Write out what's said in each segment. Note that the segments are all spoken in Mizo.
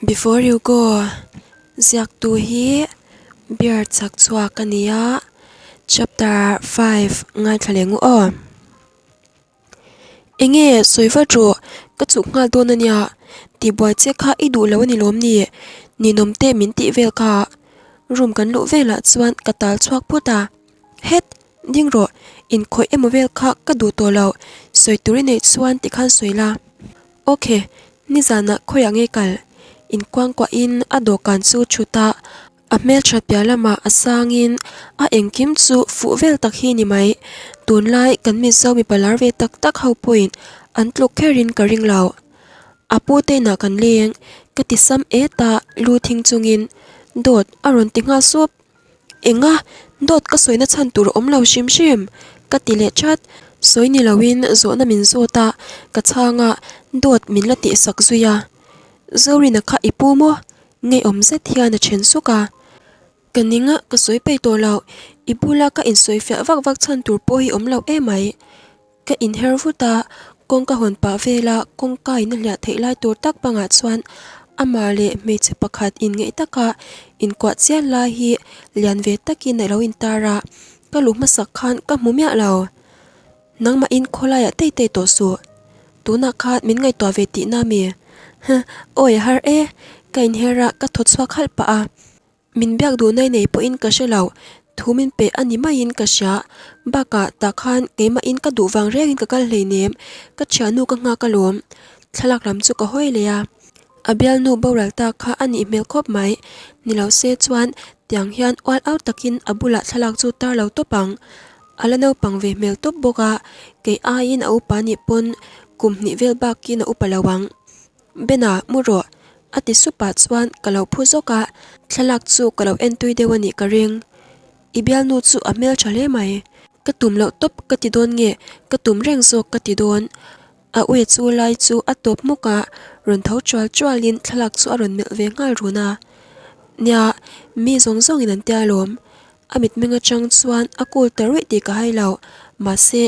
Before you go ziaktu hi beer chak chhuak a ni a chapter 5 ngaithla leh ngu aw. Enge sawi vat rawh ka chuk nghal dawn a nia tihbuai che kha i duh lo a ni lawm ni ninawm te min tih vel kha room kan luh velah chuan ka tal chhuak phut a het ding rawh inkhawih emaw vel kha ka duh tawh lo sawi tur i neih chuan tikhan sawi la. Ok, nizanah khawiah nge kal? Inkuangkuahin a dawhkan chu thut a, a hmelthat piah lamah a sangin a engkim chu fuh vel tak hi ni mai. Tunlai kan Mizo mipa lar ve tak tak ho pawhin an tluk kherin ka ring lo. A pu te inah kan leng, ka ti sam et a, lu thing chungin dawt a rawn ti nghal sup. Enga, dawt ka sawina chhan tur a awm lo hrim hrim, ka ti leh chat. Sawi ni loin zawhna min zawt a, ka chhang a, dawt min la tihsak zui a. Zorina kha i pu maw? Ngeiawm zet hian a then suk a. Ka ning a, ka sawi peih tawh lo. I bula ka insawifiah vak vak chhan tur pawh hi awm lo emai. Ka inher vut a, kawngka hawn pah vela kawngka in a hliah theih lai tur tak bangah chuan amah leh hmeichhe pakhat inngeih taka inkuah chial lai hi lian ve takin a lo intar a, ka luh hmasak khan ka hmu miah lo. Nangmahin khawlaiah tei tei tawh suh. Tunah khan min ngaihtuah ve tihna mi? Huh, awi a har e, ka inher a, ka thaw chhuak halh pah a. Min biak duh nai nei pawhin ka hre lo, thu min pe a ni maiin ka hria. Bakah tah khan keimahin ka duh vang rengin ka kal hleinem, ka thiannu ka nghak alawm. Thlalak lam chu ka hawi leh a, a bialnu boral ta kha a nih hmel khawp mai. Ni lo se chuan tiang hian ual au takin a bulah thlalak chu tar lo tawp ang. A la naupang ve hmel tawp bawk a, kei aiin a upa nih pawn kum hnih vel bakin a upa lo ang. Bena, mu rawh, a ti sup ah chuan ka lo phu zawk a, thlalak chu ka lo en tui deuh a nih ka ring. I bialnu chu a hmeltha hle mai. Ka tum loh tawp ka ti dawn nge, ka tum reng zawk ka ti dawn. A ue chu lai chu a tawp hmuk a, rawn tho chual chualin thlalak chu a rawn melh ve nghal run a. Nia, mi zawng zawngin an tia alawm. A mitmeng atang chuan a cool ta ruih tih ka hai lo, mahse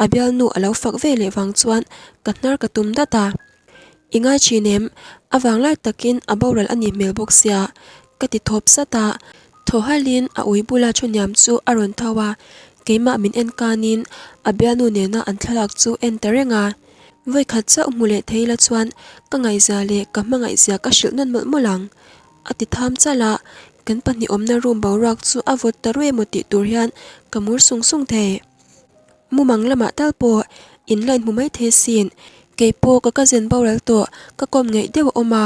a bialnu a lo fak ve leh vang chuan ka hnar ka tum dat a. I ngai thin em? A vang lai takin a boral a nih hmel bawk sia, ka ti thawp sat a. Thaw halin a ui bula thu hniam chu a rawn tho a, keimah min en kanin a bialnu nena an thlalak chu en ta reng a. Vawikhat chauh hmu leh thei la chuan ka ngaihzia leh ka hmangaihzia ka hrilh nawn mawlh mawlh ang, a ti tham chal a. Kan pahnih awmna room boruak chu a vawt ta ruih emaw tih tur hian ka mur sung sung thei. Mumang lamah tal pawh in la inhmu mai thei sin. Kei pawh ka cousin boral tawh ka kawm ngeih deuh a awm a,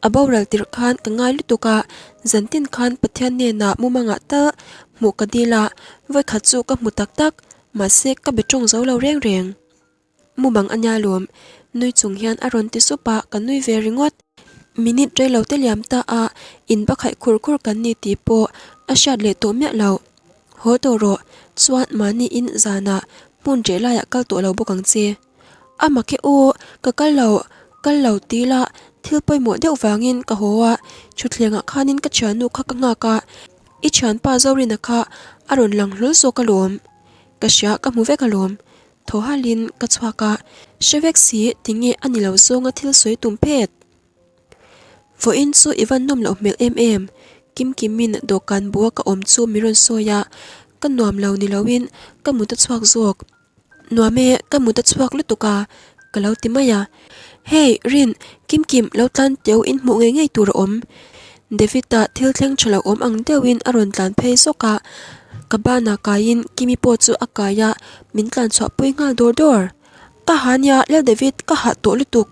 a boral tirh khan ka ngai lutuk a, zantin khan Pathian hnenah mumangah tal hmuh ka dil a, vawikhat chu ka hmu tak tak, mahse ka be tawng zo lo reng reng. Mumang a nia lawm, nui chung hian a rawn ti sup a, ka nui ve ringawt. Minute rei lo te liam ta a, in bakhaih khur khur kan ni tih pawh a hriat leh tawh miah lo. Haw tawh rawh, chuan mahni in zanah hmun reh laiah kal tawh lo bawk ang che. A mak e aw, ka kal lo, kal lo ti ila thil pawimawh deuh vangin ka haw a, thutthlengah khanin ka thiannu kha ka nghak a, i thianpa Zorina kha a rawn lang hlawl zawk alawm. Ka hria ka hmu vek alawm. Thaw halin ka chhuak a, hre vek si tinge a ni lo zawnga thil sawi tum phet. Vawiin chu i van nawm loh hmel em em, Kimkimin dawhkan bua ka awm chu mi rawn sawi a, ka nuam lo ni loin ka mut a chhuak zawk. Nuam e, ka mut a chhuak lutuk a, ka lo ti mai a. Hey, Rin, Kimkim lo tlan teu in hmuh ngei ngei tur a awm. David-a thil thleng tha lo awm ang deuhin a rawn tlan phei zawk a, ka banah kaiin Kimi pawh chu a kai a, min tlan chhuah pui nghal dawr dawr. Ka ha nia, Lal David, ka hah tawh lutuk.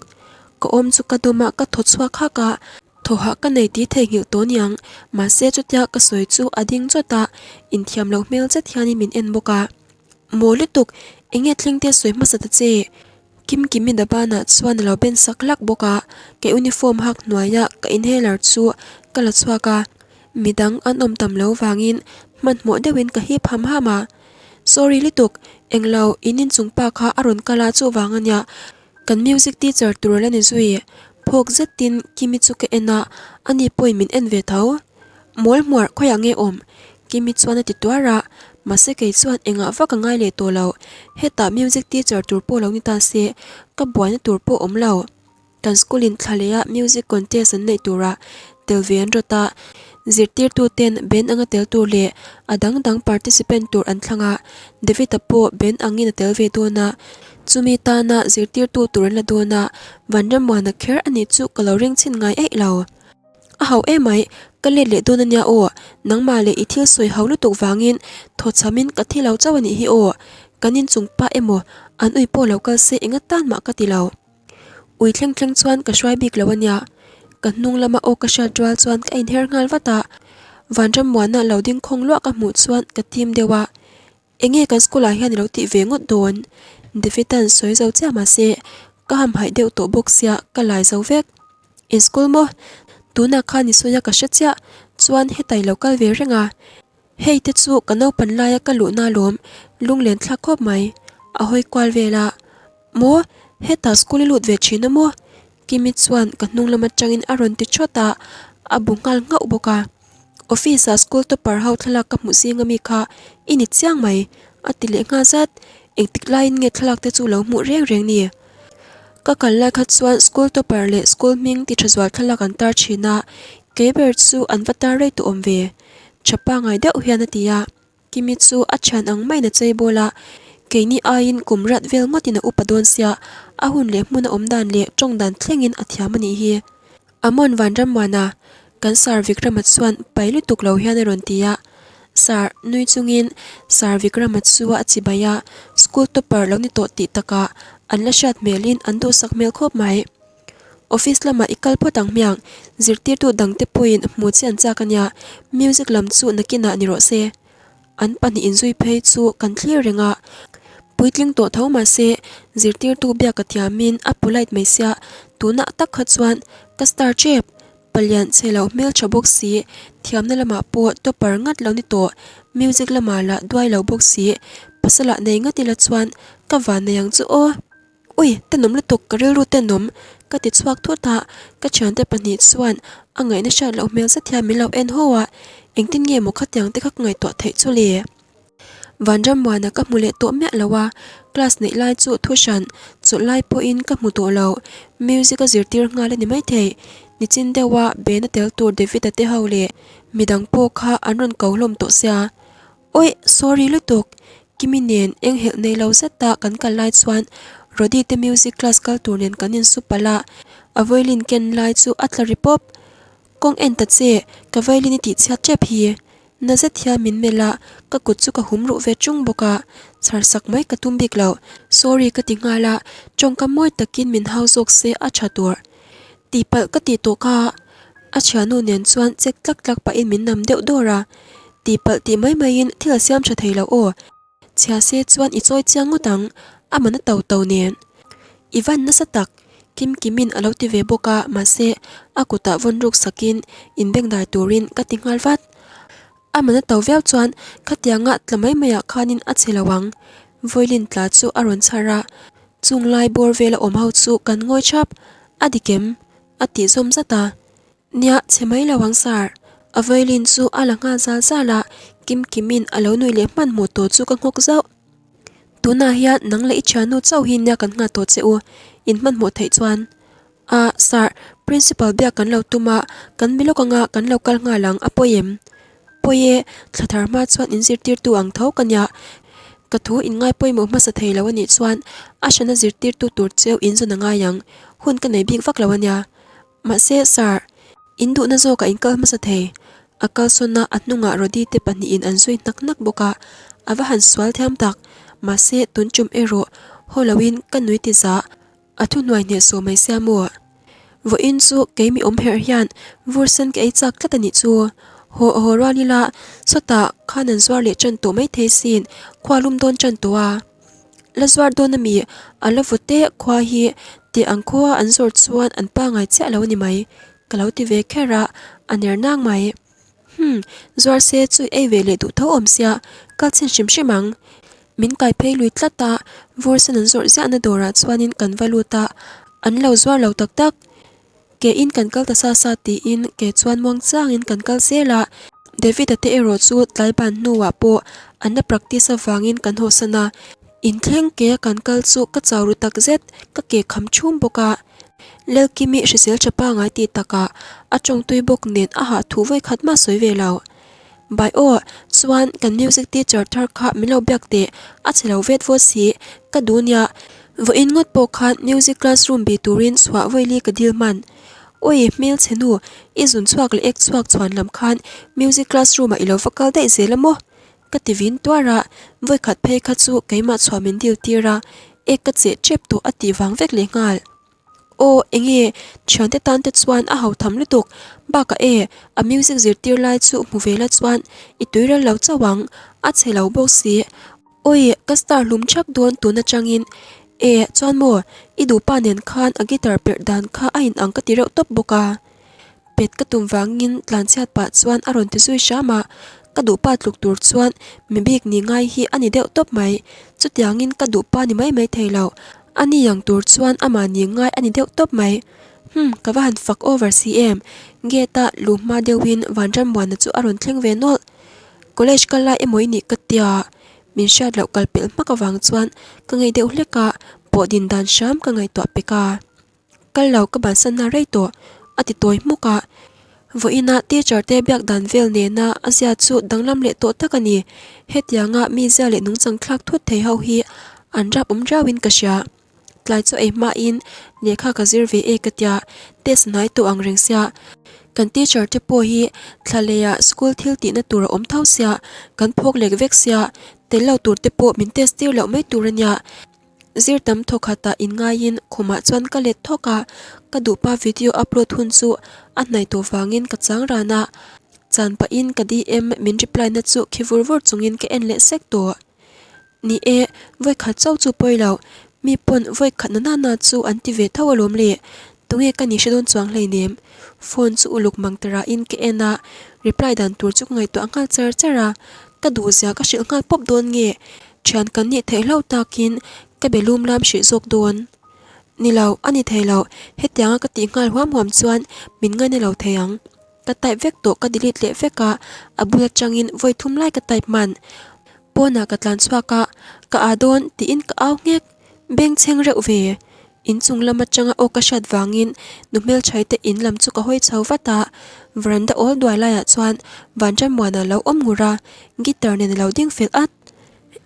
Ka awm chu ka dawm a, ka thaw chhuak hak a, thaw hah ka nei tih theihnghilh tawh niang, mahse chutia ka sawi chu a ding chawt a, inthiam loh hmel zet hianin min en bawk a. Maw lutuk, enge thleng te sawi hmasa ta che? Kimkimi dabanah chuan a lo ben sak hlak bawk a, ka uniform hak hnuaia ka inhaler chu ka la chhuak a, midang an awm tam lo vangin hmanhmawh deuhin ka hip ham ham a. Sorry lutuk, englo in inchung pa kha a rawn kal a chuvang a nia, kan music teacher tur la ni zui. Phawk zetin Kimi chu ka en a, ani pawhin min en ve tho. Mawl hmuar khawiah nge awm? Kimi chuan a ti tuar a, mahse kei chuan engah vak a ngai leh tawh lo, hetah music teacher tur pawh lo ni ta se, ka buaina tur pawh awm lo. Kan school in thla leh a music contest an neih turah tel ve an rawt a, zirtirtu ten band anga tel tur leh a dang dang participant tur an thlang a, David-a pawh band angin a tel ve dawn a, chumi tana zirtirtu tur an la dawn a, Vanrammuana kher a nih chu ka lo ring chhin ngai eih lo. A hau emai, ka let leh dawn ania aw, nangmah leh i thil sawi hau lutuk vangin thawchhamin ka thi lo chauh a nih hi aw, kan inchung pah emaw an ui pawh lo kal se enga tan mah ka ti lo. Ui thleng thleng chuan ka hruai bik lo ania, ka hnung lama aw ka hriat rual chuan ka inher nghal vat a, Vanrammuana lo ding khawng luah ka hmuh chuan ka tim deuh a, Enge kan school ah hian i lo tih ve ngawt dawn? David-a'n sawi zo chiah mahse ka hamhaih deuh tawh bawk sia ka lai zo vek. In school maw? Tunah khan i sawi a ka hre chiah chuan hetah i lo kal ve reng a. Hei te chu ka naupan laia ka luhna alawm lunglen thlak khawp mai. A hawi kual vel a. Maw? Hetah school i lut ve thin a maw? Kimi chuan ka hnung lam atangin a rawn ti thawt a, a bu nghal nghauh bawk a. Office ah school topper ho thlalak ka hmuh zing ami kha i ni chiang mai, a ti leh nghal zat. Engtik laiin nge thlalak te chu lo hmuh reng reng ni? Ka kal lai kha chuan school topper leh school hming ti tha zual thlalak an tar thin a, kei ber chu an va tar rei tawh awm ve, tha pangai deuh hian a ti a. Kimi chu a thian ang maiin a chei bawl a, keini aiin kum rat vel ngawtin a upa dawn sia, a hun leh hmun a awm dan leh tawng dan thlengin a thiam a nih hi. Amon Vanrammuana, kan Sir Vikrama chuan pai lutuk lo hian a rawn ti a, Sir nui chungin Sir Vikrama chu a chibai a, school topper lo ni tawh tih takah an la hriat hmelin an duhsak hmel khawp mai. Office lamah i kal phawt ang hmiang, zirtirtu dangte pawhin hmu che an chak ania, music lam chu nakinah ni rawh se. An pahnihin zui phei chu kan thlir reng a, puitling tawh tho mahse zirtirtu biak a thiamin a polite mai sia, tunah tak kha chuan ka star tep, palian chhe loh hmeltha bawk si, thiamna lamah pawh topper ngat lo ni tawh, music lamah lah duai lo bawk si, pasalah nei ngat ila chuan ka van nei ang chu aw. Ui, tenawm lutuk, ka rilru tenawm, ka ti chhuak thut a, ka thiante pahnih chuan a ngaihna hriat loh hmel zet hian min lo en haw a, engtin nge maw khatiang te kha ka ngaihtuah theih chu le? Vanrammuana ka hmu leh tawh miah lo a, class neih lai chu thu hran, chawlh lai pawhin ka hmu tawh lo, music a zirtir nghal a ni maithei, nichin deuha band a tel tur David-a te ho leh midang pawh kha an rawn ko hlawm tawh sia. Awih, sorry lutuk! Kimi nen eng helh nei lo zeta kan kal lai chuan Rody te music class kal tur nen kan insu palh a, a violin ken lai chu a tla ri pawp. Kawng en ta che, ka violin i tih chhiat tep hi! Na zet hian min melh a, ka kut chu ka hum ruh ve tung bawk a, chhar sak mai ka tum bik lo. Sorry ka ti nghal a, tawngka mawi takin min hau zawk se a tha tur. Tihpalh ka tih tawh kha a thiannu nen chuan chek tlak tlak pahin min nam deuh dawr a, tihpalh tih mai maiin thil a siam tha thei lo aw, chhia se chuan i chawi chiang ngawt ang, a man a to to nen. I van nasa tak, Kim Kimin a lo ti ve bawk a, mahse a kutah vawn ruk sakin inbengdai turin ka ti nghal vat. A man a to viau chuan khatianga tla mai maiah khanin a che lo ang. Violin tla chu a rawn chhar a, chung lai bawr vela awm ho chu kan ngawi thap. A dik em? A tih zawm zat a. Nia, che mai lo ang sir. A violin chu a la nghal zal zal a, Kim Kimin a lo nuih leh hmanhmawh tawh chu ka nghawk zauh. Tunah hian nang leh i thiannu chauh hi nia kan nghah tawh che u, in hmanhmawh theih chuan. A, Sir, Principal biak kan lo tum a, kan mi lawk anga kan lo kal nghal ang, a pawi em? Pawi e, thla thar hma chuan in zirtirtu ang tho ka nia. Ka thu in ngai pawimawh hmasa thei lo a nih chuan a hrana zirtirtu tur cheu in zawn a ngai ang, hun ka nei bik vak lo a nia. Mahse, Sir, in duhna zawkah in kal hmasa thei. A kalsawn a, a hnungah Rody te pahnihin an zui hnak hnak bawk a, a va han sual thiam tak. Mahse, tun tum erawh haw loin ka nui ti zah. A thuhnuai hnehsawh mai sia maw? Vawiin chu kei mi awm herh hian vur sen ka ei chak tlat a nih chu. Haw haw rual ila sawtah khan an zuar leh tan tawh maithei sin khua lum dawn tan tawh a. La zuar dawn ami a la vawt te khua hi tih ang khua an zawr chuan an pangai chiah lo a ni mai ka lo ti ve kher a, a ner nang mai. Humm, zuar se chu i ei ve leh duh tho awm sia, kal chhin hrim hrim ang. Min kai phei lui tlat a, vur sen an zawrh ziahna dawrah chuanin kan va lut a, an lo zuar lo tak tak. Ke in kan kal ta sa sa tiin ke chuan muang changin kan kal zel a, David-a te erawh chu tlai ban hnuah pawh an la practice avangin kan hawsan a, inthleng ke a kan kal chu ka chau ru tak zet, ka ke kham thum bawk a. Lelkimi hrisel tha pangai tih takah a tawngtui bawk nen a hah thu vawi khat mah sawi ve lo. Bai aw, chuan kan music teacher thar kha min lo biak teh, a chhe lo vet vawt si, ka duh nia. Vawiin ngawt pawh khan music classroom bih turin chhuah vawili ka dil hman. Awi, hmel chhe nu, i zun chhuak leh ek chhuak chhuan lam khan music classroom ah i lo va kal daih zel a maw? Ka ti vin tuar a, vawikhat phei kha chu keimah chhuah min dil tir a, ek ka cheh tep tawh a tih vang vek leh nghal. Aw, enge, thiante tan te chuan a ho tham lutuk, bakah e, a music zirtir lai chu hmu ve la chuan i tuiral lo chauh ang, a chhe lo bawk si. Awi, ka star hlum thak dawn tun atangin, e, chuan maw, i duhpa nen khan a guitar perh dan kha a inang ka ti reuh tawp bawk a. Pet ka tum vangin tlanchhiat pah chuan a rawn ti zui hram a, ka duhpa tluk tur chuan mi bik ni ngai hi a ni deuh tawp mai. Chutiangin ka duhpa ni mai mai thei lo, a ni ang tur chuan amah ni ngai a ni deuh tawp mai. Humm, ka va han fak over si em? Gate-a luh hma deuhin Vanrammuana chu a rawn thleng ve nawlh. College kal lai emaw i nih ka tia, min hriat loh kal pelh hmak avang chuan ka ngei deuh hlek a, pawh din dan hram ka ngaihtuah pek a. Kal lo ka bansan na rei tawh, a ti tawi hmuk a. Vawiina teacher te biak dan vel nena a zia chu danglam leh tawh tak a ni. Hetianga mi zia leh nungchang thlak thut thei ho hi an rap awm riauin ka hria. Tlai chu ei hmain lehkha ka zir ve e ka tia, test hnai tawh ang reng sia. Kan teacher te pawh hi thla leiah school thil tihna tur a awm tho sia, kan phawk lek vek sia, tel lo tur te pawh min test tir loh mai tur a nia. Zir tam thawkhatah inngaiin khumah chuan ka let thawk a, ka duhpa video upload hun chu a hnaih tawh vangin ka chang ran a, chan pahin ka DM min reply na chu khi vur vur chungin ka en leh sek tawh. Ni e, vawikhat chauh chu pawi lo, mi pawn vawikhat na nana chu an ti ve tho alawm le, tunge ka ni hre dawn chuang hleinem. Phone chu uluk mang ta rahin ka en a, reply dan tur chu ka ngaihtuah nghal char char a, ka duhzia ka hrilh nghal pawp dawn nge Thian kan nih theih hlauh takin ka be lum lam hrih zawk dawn. Ni lo, a ni thei lo, hetianga ka tih nghal huam huam chuan min ngaina lo thei ang. Ka type vek tawh ka delete leh vek a, a bul atangin vawi thum lai ka type hman. Pawnah ka tlan chhuak a, ka ah dawn tiin ka au nghek. Bengchheng reuh ve. Inchung lam atanga aw ka hriat vangin nu hmelthaite te in lam chu ka hawi chho vat a, veranda awl duai laiah chuan Vanrammuana lo awm ngur a, guitar nen a lo ding fel at.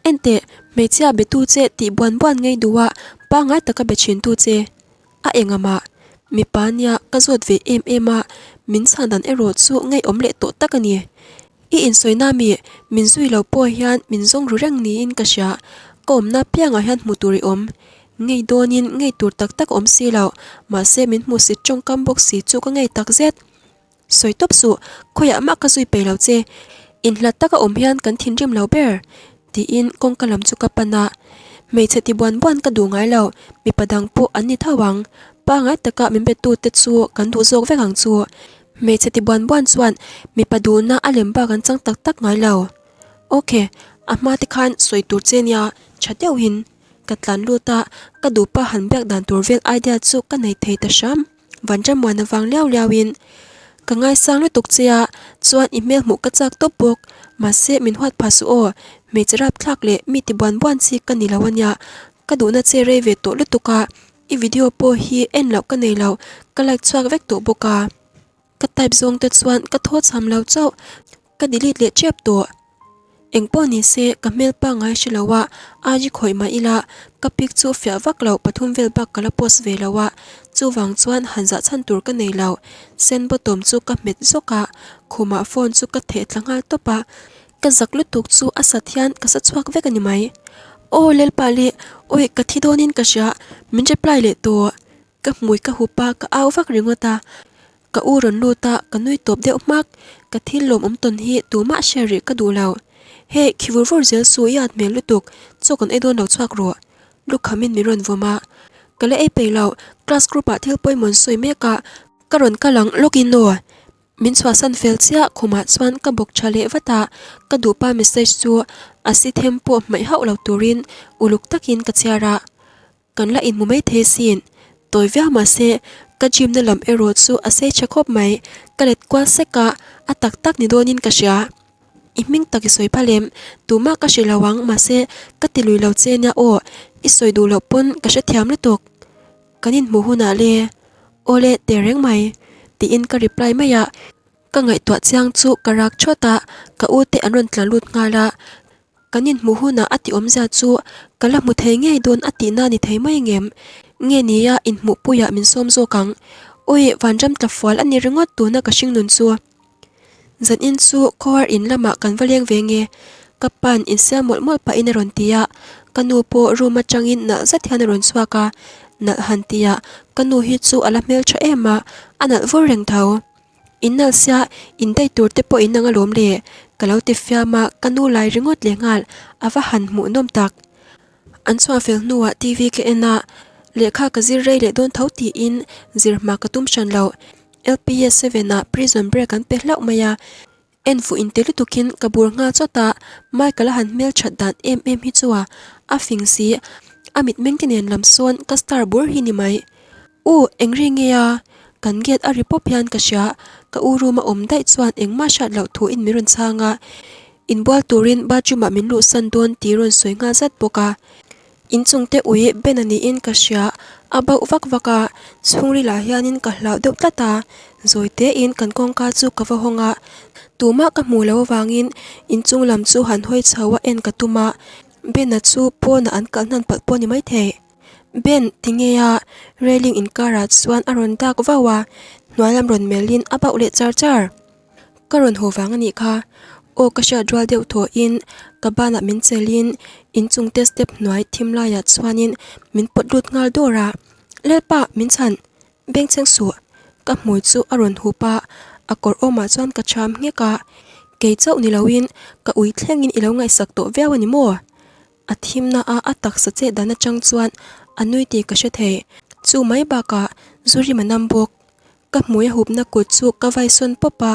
Enteh, hmeichhia be tu che tih buan buan ngei duh a, pangngai taka be thin tu che. A engamah, mipa nia ka zawt ve em em a, min chhan dan erawh chu ngeiawm leh tawh tak a ni. I insawi na mi, min zui lo pawh hian min zawng ru reng niin ka hria. Ka awmna piangah hian hmuh tur i awm. Ngei dawnin ngei tur tak tak awm si lo, mahse min hmu sit tawngkam bawk si chu ka ngei tak zet. Sawi tawp suh, khawiah mah ka zui peih lo che. Inhlat taka awm hian kan thinrim lo ber, tiin kawngka lam chu ka pan a. Hmeichhe ti buan buan ka duh ngai lo, mipa dang pawh an ni tho ang. Pangngai taka min betute chu kan duh zawk vek ang chu. Hmeichhe ti buan buan chuan mipa duhna a lem bak an chang tak tak ngai lo. Ok, a hma te khan sawi tur che nia tha deuhin ka tlan lut a, ka duhpa han biak dan tur vel idea chu ka nei thei ta hram. Vanramuana vang liau liauin ka ngaisang lutuk che a, chuan i hmel hmuh ka chak tawp bawk. Mahse min huat phah suh aw, hmeichhe rapthlak leh mi ti buan buan chi ka ni lo ania, ka duhna che rei ve tawh lutuk a. I video pawh hi en loh ka nei lo, ka like chhuak vek tawh bawk a. Ka type zawng te chuan ka thaw cham lo chauh, ka delete leh tep tawh. Eng pawh ni se ka hmel pangngai hre lo a, IG khawih mah ila ka pic chu fiah vak loh pathum vel bak ka la post ve lo a, chuvang chuan han zah chhan tur ka nei lo. Send button chu ka hmet zawk a, khumah phone chu ka theh thla nghal tawp a. Ka zak lutuk chu a sat hian ka sa chhuak vek a ni mai. Aw Lalpa le, awi ka thi dawnin ka hria, min reply leh tawh. Ka hmui ka hup a, ka au vak ringawt a. Ka u rawn lut a, ka nui tawp deuh hmak. Ka thil lawmawm tawn hi tumah hre rih ka duh lo. Hey, khi vur vur zel su i at hmel lutuk, chaw kan ei dawn lo chhuak rawh. Lukhamin min rawn vawm a. Ka la ei peih lo, class group ah thil pawimawh an sawi mek a, ka rawn kal ang lawk in aw. Min chhuahsan fel chiah khumah chuan ka bawk tha leh vat a, ka duhpa message chu a si them pawh hmaih hauh lo turin uluk takin ka chhiar a, kan la inhmu mai thei sin. Tawi viau mahse ka gym na lam erawh chu a sei tha khawp mai, ka let kual sek a, a tak tak ni dawnin ka hria. I hming tak i sawi phal em? Tumah ka hre lo ang mahse ka ti lui lo che nia aw, i sawi duh loh pawn ka hrethiam lutuk. Kan inhmuh hunah le. Awle tehreng mai tiin ka reply mai a, ka ngaihtuah chiang chu ka rak thawt a, ka u te an rawn tlan lut nghal a, kan inhmuh hunah a ti awmzia chu ka la hmu thei ngei dawn a tihna ni thei mai ngem? Nge nia inhmuh puiah min sawm zawk ang? Awi vanram tla fual a ni ringawt tuna ka hringnun chu. Zanin chu khawhar in lamah kan va leng ve nge? Ka pa'n insiam mawlh mawlh pahin a rawn ti a, ka nu pawh room atangin nalh zet hian a rawn chhuak a, nalh han tihah ka nu hi chu a la hmeltha em a, a nalh vur reng tho. In nalh sia in daih tur te pawh in ang alawm le, ka lo ti fiam a, ka nu lai ringawt leh nghal a va han hmuhnawm tak. An chhuah fel hnuah TV ka en a, lehkha ka zir rei leh dawn tho tiin zir hma ka tum hran lo. LPS seven ah prison break an pe hlauh mai a, en fuh inti lutukin ka bur nghal chawt a, Michael a han hmel that dan em em hi chu a, a fing si, a mitmeng te nen lam sawn ka star bur hi ni mai. U, eng ri nge a? Kan gate a ri pawp hian ka hria, ka u room a awm daih chuan engmah hriat loh thu in min rawn chhang a, inbual turin bathroom ah min luhsan dawn tih rawn sawi nghal zat bawk a. Inchung te ui Ben a niin ka hria, a bauh vak vak a, chhungril ah hianin ka hlau deuh tlat a, zawi tein kan kawngka chu ka va hawng a, tumah ka hmuh loh avangin inchung lam chu han hawi chho a en ka tum a, Ben-a chu pawnah an kalh hnan palh pawh a ni maithei. Ben, ti nge a? Railing inkarah chuan a rawn dak vau a, hnuai lam rawn melhin a bauh leh char char. Ka rawn haw vang a nih kha. Aw ka hriat rual deuh thawhin ka banah min chelhin inchung te step hnuai thim laiah chuanin min pawt lut nghal dawr a. Lalpa, min chhan! Bengchheng suh! Ka hmui chu a rawn hup a, a kawr awmah chuan ka cham nghek a. Kei chauh ni loin ka ui thlengin i lo ngaihsak tawh viau a ni maw? A thimna a a taksa chet dan atang chuan a nui tih ka hre thei. Chu mai bakah zu rim a nam bawk. Ka hmui a hupna kut chu ka vai sawn pawp a,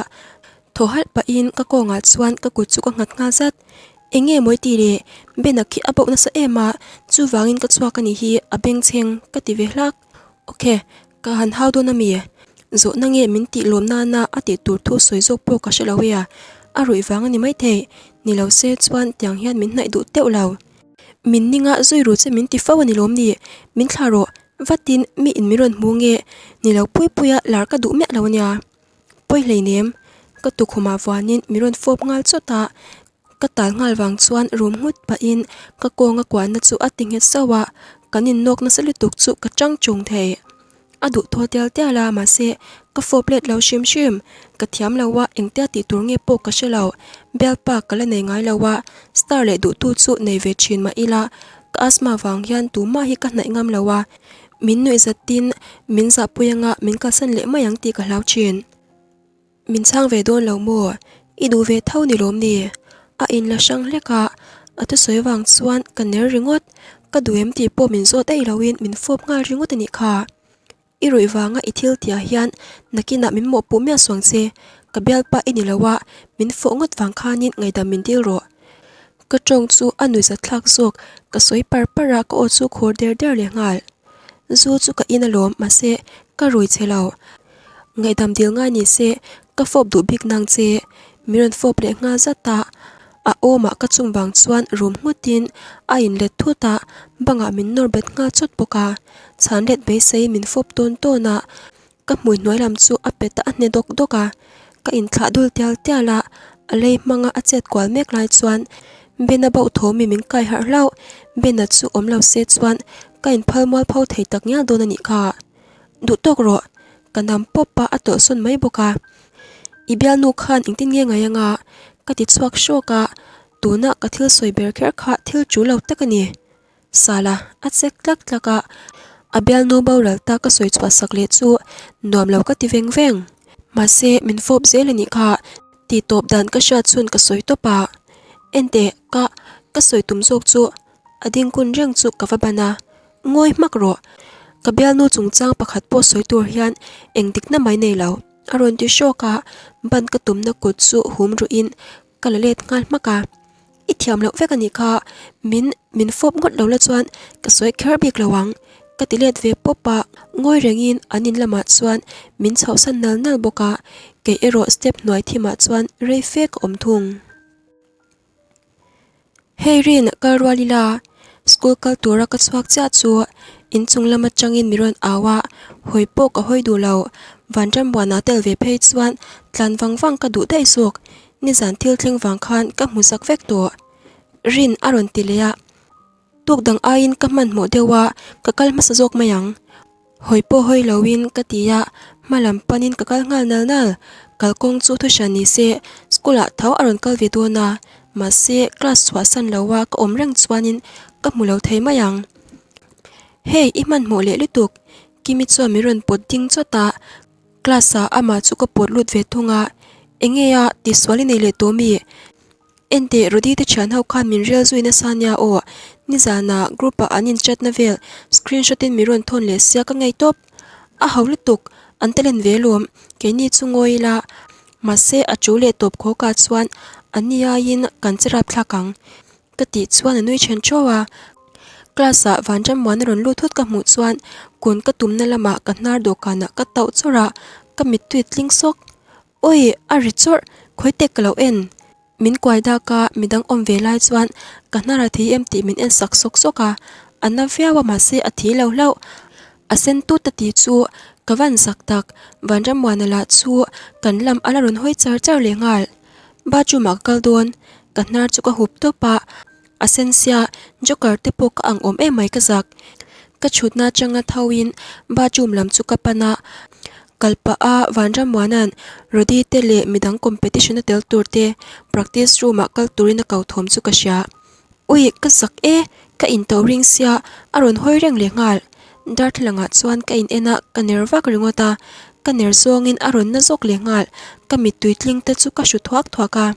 thaw halh pahin ka kawngah chuan ka kut chu ka nghat nghal zat. Eng nge mawi tih le? Bena khi a bauh nasa em a, chuvangin ka chhuak a nih hi a bengchheng ka ti ve hlak. Ok, ka han hau dawn a mi? Zawhna nge min tih lawm nana a tih tur thu sawi zawk pawh ka hre lo e a, a ruih vang a ni maithei. Ni lo se chuan tiang hian min hnaih duh teuh lo. Min ninga zui ru che min ti fo a ni lawm ni? Min thla rawh, vatin mi in min rawn hmu nge? Ni lo pui puia lar ka duh miah lo a nia. Pawi hleinem, ka tukhumah vuanin min rawn fawp nghal chawt a, ka tal nghal vang chuan rum nghut pahin ka kawnga kuahna chu a ti nghet sauh a, kan innawk nasa lutuk chu ka chang chung thei. A duh thaw tial tial a, mahse ka fawp let lo hrim hrim, ka thiam lo a, engtia tih tur nge pawh ka hre lo, bialpa ka la nei ngai lo a, star leh duhtu chu nei ve thin mah ila, ka asthma vang hian tumah hi ka hnaih ngam lo a, Min nuih zatin min zahpui anga min kalsan leh mai ang tih ka hlau thin. Min chhang ve dawn lo maw? I duh ve tho ni lawm ni? A inla hrang hlek a, a thusawi vang chuan ka ner ringawt. Ka duh em tih pawh min zawt eih loin min fawp nghal ringawt a nih kha. I ruih vanga i thil tihah hian nakinah min mawhpuh miah suang che. Ka bialpa i ni lo a, min fawh ngawt vang khanin ngaihdam min dil rawh. Ka tawng chu a nuihzat thlak zawk, ka sawi par par a, ka aw chu khur der der leh nghal. Zu chu ka in alawm, mahse ka rui che lo. Ngaihdam dil ngai ni se, ka fawp duh bik nang che. Min rawn fawp leh nghal zat a, a awmah ka chung vang chuan rum nghutin a inlet thut a, bangah min nawr bet nghal chawt bawk a. Chhan let beiseiin min fawp tawn tawn a, Ka hmui hnuai lam chu a pet a a hne dawk dawk a, ka inthlah dul tial tial a, a lei hmanga a chet kual mek lai chuan Ben-a bauh thawmi min kai harh hlauh, Ben-a chu awm lo se chuan ka inphal mual pho thei tak ngial dawn a nih kha. Duh tawk rawh, ka nam pawp a a tawlhsawn mai bawk a. I bialnu khan engtin nge ngai anga? Ka ti chhuak hrawk a, tuna ka thil sawi ber kher kha thil tul lo tak a ni. Sala a chek tlak tlak a, a bialnu boral ta ka sawi chhuah sak leh chu nuam lo ka ti veng veng. Mahse, min fawp zel a nih kha, tih tawp dan ka hriat chhun ka sawi tawp a. Enteh, ka, ka sawi tum zawk chu a ding kun reng chu ka va ban a, ngawi hmak rawh. Ka bialnu chungchang pakhat pawh sawi tur hian eng dikna mai nei lo, a rawn ti hrawk a, ban ka tumna kut chu hum ruhin ka la let nghal hmak a. I thiam loh vek a nih kha, min min fawp ngawt lo la chuan ka sawi kher bik lo ang, ka ti let ve pawp a, ngawi rengin an in lamah chuan min chhohsan nal nal bawk a, kei erawh step hnuai thimah chuan rei fe ka awm thung. Hei Rin, kal rual ila, school kal tura ka chhuak chiah chu. Inchung lam atangin mi rawn au a, hawi pawh ka hawi duh lo. Vanrambuana tel ve phei chuan tlan vang vang ka duh daih zawk. Nizan thil thleng vang khan ka hmu zak vek tawh. Rin a rawn ti leh a. Tuk dang aiin ka hmanhmawh deuh a, ka kal hmasa zawk mai ang. Hawi pawh hawi loin ka ti a, hma lam panin ka kal nghal nal nal. Kalkawng chu thu hran ni se, school ah tho a rawn kal ve dawn a, mahse class chhuahsan lo a ka awm reng chuanin ka hmu lo thei mai ang. Hei i hmanhmawh leh lutuk, Kimi chuan min rawn pawt ding chawt a, class ah amah chu ka pawt lut ve thung a, enge a tihsual i nei leh tawh mi? Enteh, Rody te thian ho khan min rel zui nasa nia aw, nizanah group ah an in chat na vel screenshot in min rawn thawn leh sia ka ngei tawp. A ho lutuk, an talent ve lawm, keini chu ngawi ila, mahse a chu leh tawp khaw ka chuan an ni aiin kan che rap thlak ang ka tih chuan a nui then theuh a. Class ah Vanrammuana rawn lut thut ka hmuh chuan kun ka tumna lamah ka hnar dawhkanah ka tauh chawrh a, ka mittui tling sawk. Awi, a ri chawrh, khawi tek ka lo en. Min kuai dak a, midang awm ve lai chuan ka hnar a thi em tih min en sak sawk sawk a, a na viau a mahse a thi lo hlauh. A sen tut a ti chu ka van zak tak, Vanrammuana lah chu kan lam a la rawn hawi char char leh nghal. Bathroom ah ka kal dawn, ka hnar chu ka hup tawp a, a sen sia joker te pawh ka ang awm em mai ka zak. Ka chhutna atanga tho in bathroom lam chu ka pan a, kal pah a Vanrammuana'n Rody te leh midang competition a tel tur te practice room ah kal turin a ko thawm chu ka hria. Ui ka zak e, ka in to ring sia a rawn hawi reng leh nghal. Darthlalang ah chuan ka in en a ka ner vak ringawt a, ka ner zawngin a rawn na zawk leh nghal, ka mittui tling te chu ka hru thuak thuak a.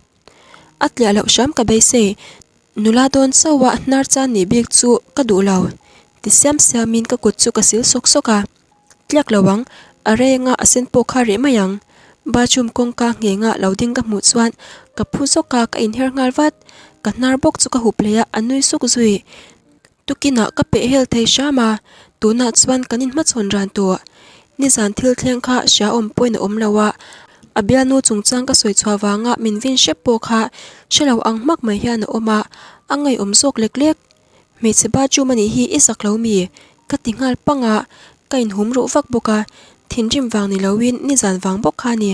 A tliah loh hram ka beisei, nula dawn chauh a hnar chan nih bik chu ka duh lo ti siam siam in ka kut chu ka sil sawk sawk a, tliak lo ang, a reng a a sen pawh kha reh mai ang. Bathroom kawngka ngheng a lo ding ka hmuh chuan ka phu zawk a ka inher nghal vat, ka hnar bawk chu ka hup leh a a nui suk zui. Tukinah ka peh hel thei hram a, tunah chuan kan inhmachhawn ran tawh. Nizan thil thleng kha hria awm pawhin a awm lo a, a bialnu chungchang ka sawi chhuah vanga min vin hrep pawh kha hre lo ang hmak mai hian a awm a, a ngaihawm zawk lek lek. Hmeichhe bathroom a nih hi i zak lo mi? Ka ti nghal pang a, ka inhum ruh vak bawk a, thinrim vang ni loin nizan vang bawk kha a ni.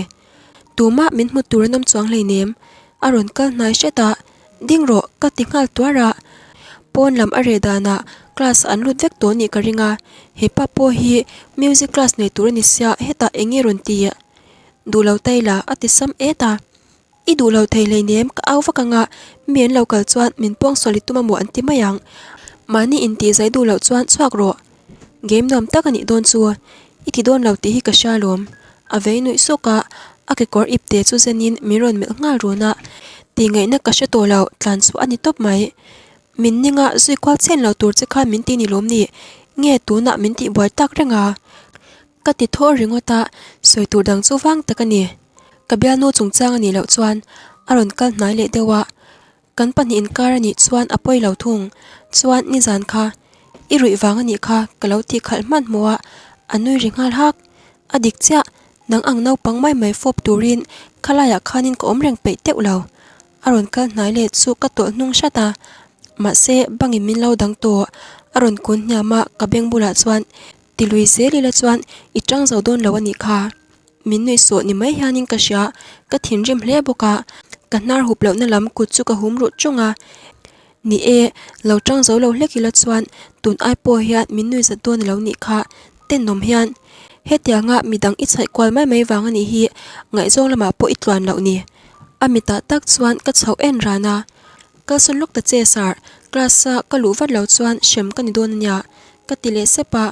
Tumah min hmu tur an awm chuang hleinem, a rawn kal hnai hret a, Ding rawh ka ti nghal tuar a, pawn lam a reh danah class an lut vek tawh nih ka ring a, hepa pawh hi music class nei tur a ni sia hetah eng nge rawn ti? Duh lo ta ila a ti sam et a, I duh lo thei hleinem ka au vak anga mi an lo kal chuan min pawngsual i tum amaw an ti mai ang, mahni intih zai duh loh chuan chhuak rawh. Game nuam tak a nih dawn chu, i ti dawn lo tih hi ka hria alawm. A vei nuih sawk a, a kekawr ipte chu zenin min rawn melh nghal run a, tih ngaihna ka hre tawh lo, tlan chu a ni tawp mai. Min ninga zui kual chen lo tur che khan min ti ni lawm ni? Nge tunah min tih buai tak reng a? Ka ti thaw ringawt a, sawi tur dang chu vang tak a ni. Ka bialnu chungchang a nih loh chuan a rawn kal hnai leh deuh a, Kan pahnih inkar a nih chuan a pawi lo thung. Chuan nizan kha i ruih vang a nih kha ka lo tih khalh hmanhmawh a, a nui ri nghal hak. A dik chiah, nang ang naupang mai mai fawp turin khalaiah khanin ka awm reng peih teuh lo. A rawn kal hnai leh chu ka tawlh hnung hrat a, mahse bangin min lo dang tawh. A rawn kun hniam a, ka beng bulah chuan ti lui zel ila chuan i tang zo dawn lo a nih kha. Min nuih sawh ni mai hianin ka hria, ka thinrim hle bawk a, ka hnar hup lohna lam kut chu ka hum ruh ṭung a. Ni e, lo ṭang zo lo hlek ila chuan tun ai pawh hian min nuih zat dawn alo nih kha, tenawm hian. Hetianga midang i chhaih kual mai mai vang a nih hi ngaihzawng lamah pawh i tluan loh ni. A mitah tak chuan ka chhoh en ran a, Kalsawn lawk ta che sir, class a ka luh vat lo chuan hrem ka ni dawn a nia, ka ti leh sep a.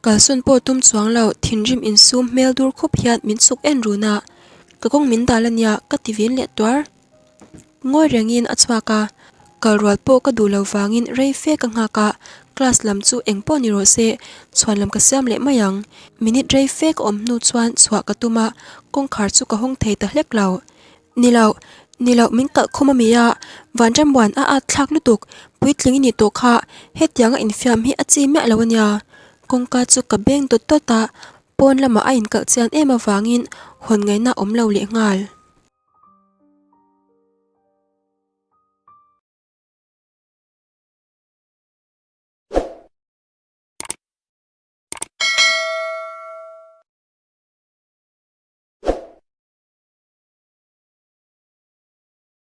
Kalsawn pawh tum chuang lo, thinrim insum hmel dur khup hian min chuk en run a, ka kawng min dal ania ka ti vin leh tuar. Ngawi rengin a chhuak a, kal rual pawh ka duh lo vangin rei fe ka nghak a, class lam chu eng pawh ni rawh se, chhuan lam ka siam leh mai ang. Minute rei fe ka awm hnu chuan chhuah ka tum a, kawngkhar chu ka hawng thei ta hlek lo. Ni loh, ni loh min kalh khum a mi a, Vanrambuan a at thlak lutuk, puitling i nih tawh kha, hetianga infiam hi a chi miah lo a nia. Kawngka chu ka beng dawt dawt a, pawn lamah a inkalh chian em avangin hawn ngaihna awm lo leh nghal.